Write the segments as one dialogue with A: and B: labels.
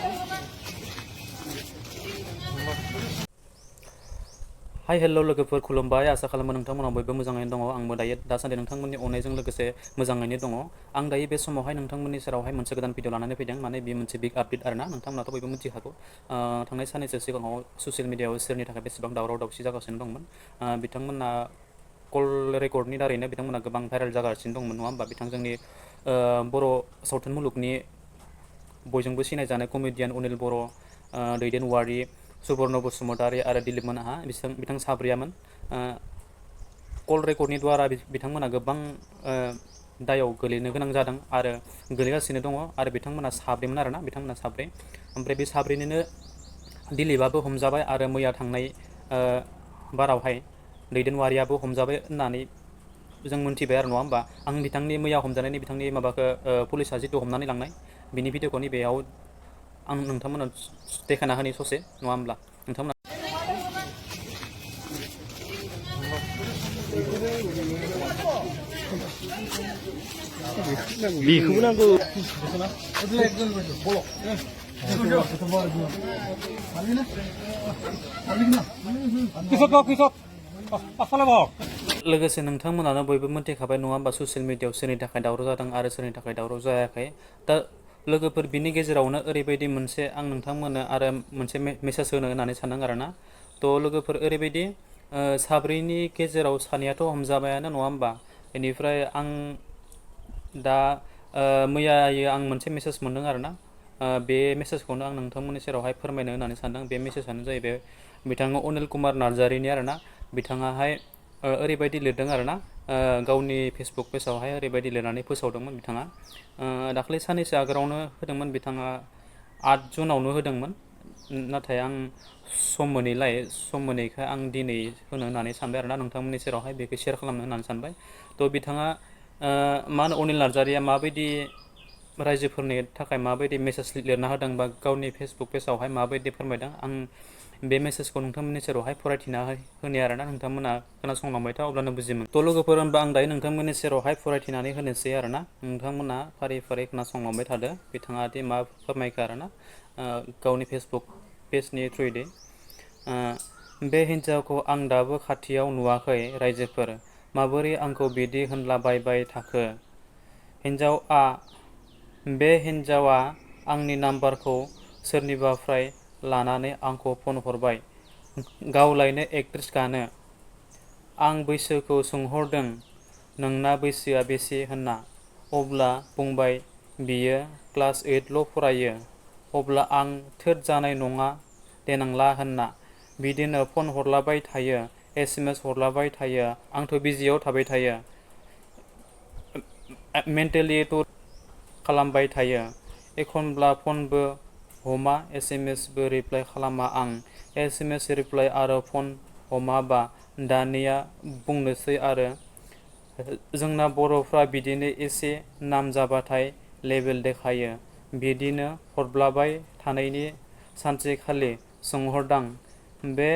A: Hi hello' लोगोफोर खुलुमबाय आसा खालामो नोंथांमोनाव बयबो मोजाङैनो दङ आंबो दायो दासान्दि नोंथांमोननि अननायजों लोगोसे मोजाङैनो दङ आं दायो बे समावहाय नोंथांमोननि सेरावहाय मोनसे गोदान भिडिअ लानानै फैदों माने बे मोनसे बिग आपडेट आरोना नोंथांमोनाथ' बयबो मिथिखागौ थांनाय साननैसो सिगाङाव ससियेल मिडियाआव सोरनि थाखाय बेसेबां दावराव दावसि जागासिनो दंमोन बिथांमोना कल रेकर्डनि दारैनो बिथांमोना गोबां भाइरेल जागासिनो दंमोन नङा होमबा बिथां जोंनि बर' सावथुन मुलुगनि बयजोंबो सिनायजानाय कमेडियान अनिल बर' दैदेन वारि सुबर्न बसुमतारी आरो दिलीप मोनहा बिथां साब्रैयामोन कल रेकर्डनि द्वारा बिथांमोना गोबां दायाव गोलैनो गोनां जादों आरो गोलैगासिनो दङ आरो बिथांमोना साब्रैमोन आरोना बिथांमोना साब्रै ओमफ्राय बे साब्रैनिनो दिलीपआबो हमजाबाय आरो मैया थांनाय बारावहाय दैदेनवारियाबो हमजाबाय होननानै जों मोनथिबाय आरो नङा होमबा आं बिथांनि मैया हमजानायनि बिथांनि माबाखौ पुलिसा जितु हमनानै लांनाय बिनि भिडिअखौ नैबेयाव आं नोंथांमोना देखायना होनि ससे नङा होमब्ला नोंथांमोना
B: बेखौबो नांगौ
A: लोगोसे नोंथांमोनानो बयबो मोनथिखाबाय नङा होमबा ससियेल मिडियाआव सोरनि थाखाय दावराव जादों आरो सोरनि थाखाय दावराव जायाखै दा लोगोफोर बिनि गेजेरावनो ओरैबायदि मोनसे आं नोंथांमोननो आरो मोनसे मेसेज होनो होननानै सानदों आरोना थ' लोगोफोर ओरैबायदि साब्रैनि गेजेराव सानैयाथ' हमजाबायानो नङा होमबा बेनिफ्राय आं दा मैयायो आं मोनसे मेसेज मोनदों आरोना बे मेसेजखौनो आं नोंथांमोननि सेरावहाय फोरमायनो होननानै सानदों बे मेसेजानो जाहैबाय बिथाङा अनिल कुमार नार्जारिनि आरोना बिथाङाहाय ओरैबायदि लिरदों आरोना गावनि फेसबुक पेजावहाय ओरैबायदि लिरनानै फोसावदोंमोन बिथाङा दाख्लै साननैसो आगोलावनो होदोंमोन बिथाङा 8 जुनावनो होदोंमोन नाथाय आं सम मोनैखाय आं दिनै होनो होननानै सानबाय आरोना नोंथांमोननि सेरावहाय बेखौ शेयार खालामनो होननानै सानबाय थ' बिथाङा मा होनो अनिल नार्जारिया माबायदि रायजोफोरनि थाखाय माबायदि मेसेज लिरना होदों बा गावनि फेसबुक पेजावहाय माबायदि फोरमायदों आं बे मेसेजखौ नोंथांमोननि सेरावहाय फरायथिना होनि आरोना नोंथांमोना खोनासंलांबाय था अब्लानो बुजिमोन थ' लोगोफोर होनबा आं दायो नोंथांमोननि सेरावहाय फरायथिनानै होनोसै आरोना नोंथांमोना फारि फारि खोनासंलांबाय थादो बिथाङा दि मा फोरमायखो आरोना गावनि फेसबुक पेजनि थ्रुयै बे हिन्जावखौ आं दाबो खाथियाव नुवाखै रायजोफोर माबोरै आंखौ बिदि होनलाबायबाय थाखो बे हिन्जावा आंनि नाम्बारखौ सोरनिबाफ्राय लानानै आंखौ फन हरबाय गावलायनो एक्ट्रेसखानो आं बैसोखौ सोंहरदों नोंना बैसोआ बेसे होनना अब्ला बुंबाय बियो क्लास 8ल' फरायो अब्ला आं थोद जानाय नङा देनांला होनना बिदिनो फन हरलाबाय थायो SMS हरलाबाय थायो आंथ' बिजियाव थाबाय थायो मेन्टेलि टर्चार खालामबाय थायो एखनब्ला फनबो हमा SMSबो रिप्लाइ खालामा आं SMS रिप्लाइ आरो फन हमाबा दानिया बुंनोसै आरो जोंना बर'फ्रा बिदिनो एसे नाम जाबाथाय लेबेल देखायो बिदिनो हरब्लाबाय थानायनि सानसेखालि सोंहरदां बे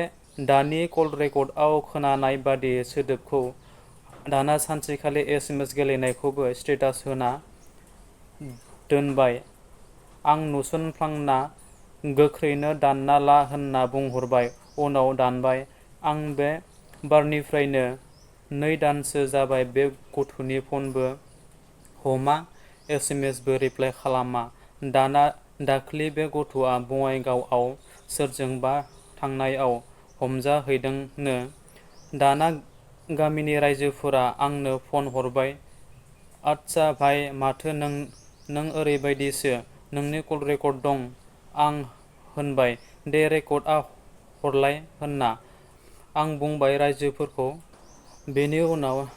A: दानि कल रेकर्डआव खोनानाय बादि सोदोबखौ दाना सानसेखालि SMS गेलेनायखौबो स्टेटास होना दोनबाय आं नुसनफ्लांना गोख्रैनो दानना ला होनना बुंहरबाय उनाव दानबाय आं बे बारनिफ्रायनो 2 दानसो जाबाय बे गथ'नि फनबो हमा SMSबो रिप्लाइ खालामा दाना दाख्लि बे गथ'आ बङाइगावआव सोरजोंबा थांनायाव हमजाहैदोंनो दाना गामिनि रायजोफोरा आंनो फन हरबाय आदसा भाइ माथो नों ओरैबायदिसो नोंनि कल रेकर्ड दं आं होनबाय दे रेकर्डआ हरलाय होनना आं बुंबाय रायजोफोरखौ बेनि उनाव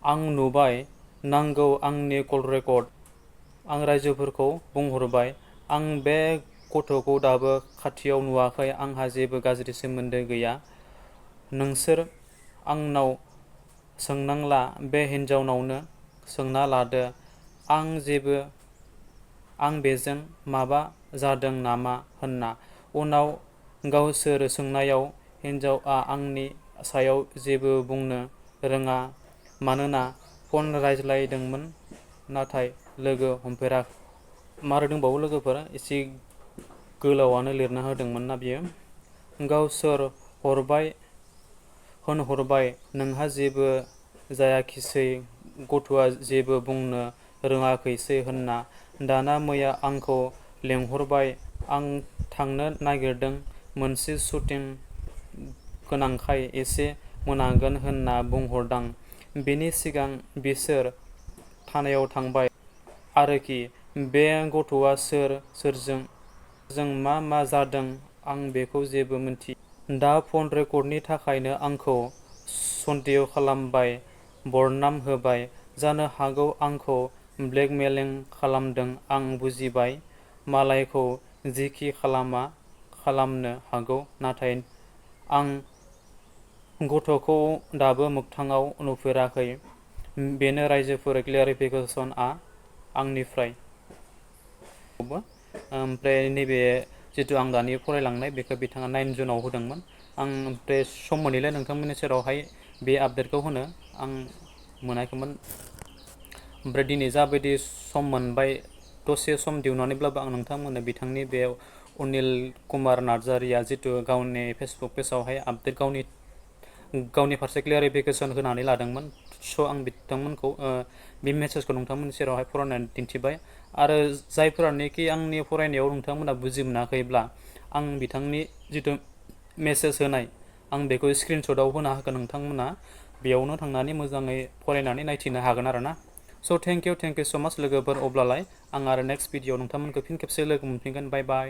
A: आं नुबाय नांगौ आंनि कल रेकर्ड आं रायजोफोरखौ बुंहरबाय आं बे गथ'खौ दाबो खाथियाव नुवाखै आंहा जेबो गाज्रि सोमोन्दो गैया नोंसोर आंनाव सोंनांला बे हिन्जावनावनो सोंना लादो आं बेजों माबा जादों नामा होनना उनाव गावसोर सोंनायाव हिन्जावआ आंनि सायाव जेबो बुंनो रोङा मानोना फन रायज्लायदोंमोन नाथाय लोगो हमफेराखै मारै दंबावो लोगोफोर एसे गोलावानो लिरना होदोंमोन ना बियो। गावसोर होनहरबाय नोंहा जेबो जायाखिसै गथ'आ जेबो बुंनो रोङाखैसै होनना। दाना मैया आंखौ लेंहरबाय आं थांनो नागिरदों मोनसे शुटिं गोनांखाय एसे मोनागोन होनना बुंहरदां। बेनि सिगां बिसोर थानायाव थांबाय आरोखि। बे गथ'आ सोरजों मा जादों आं बेखौ जेबो मिन्थिया। दा फन रेकर्डनि थाखायनो आंखौ सन्देह खालामबाय बरनाम होबाय। जानो हागौ आंखौ ब्लेकमेलिं खालामदों। आं बुजिबाय मालायखौ जिखि खालामनो हागौ नाथाय आं गथ'खौ दाबो मोगथाङाव नुफेराखै। बेनो रायजोफोर क्लियारिफिकेसनआ आंनिफ्राय। ओमफ्राय नैबे जिथु आं दानि फरायलांनाय बेखौ बिथाङा 9 जुनाव होदोंमोन। आं ओमफ्राय सम मोनैलाय नोंथांमोननि सेरावहाय बे आपडेटखौ होनो आं मोनाखैमोन। ओमफ्राय दिनै जाबायदि सम मोनबाय दसे सम दिहुननानैब्लाबो आं नोंथांमोननो बिथांनि बे अनिल कुमार नार्जारिया जिथु गावनि फेसबुक पेजावहाय आपडेट गावनि फारसे क्लियारिफिकेसन होनानै लादोंमोन। स' आं बिथांमोनखौ बे मेसेजखौ नोंथांमोननि सेरावहाय फरायनानै दिन्थिबाय। आरो जायफोरानोखि आंनि फरायनायाव नोंथांमोना बुजि मोनाखैब्ला आं बिथांनि जिथु मेसेज होनाय आं बेखौ स्क्रिनशटआव होना होगोन। नोंथांमोना बेयावनो थांनानै मोजाङै फरायनानै नायथिनो हागोन आरोना। स' थेंक इउ स' माच लोगोफोर। अब्लालाय आं आरो नेक्स्ट भिडिअ नोंथांमोनखौ फिन खेबसे लोगो मोनफिनगोन। बाय बाय।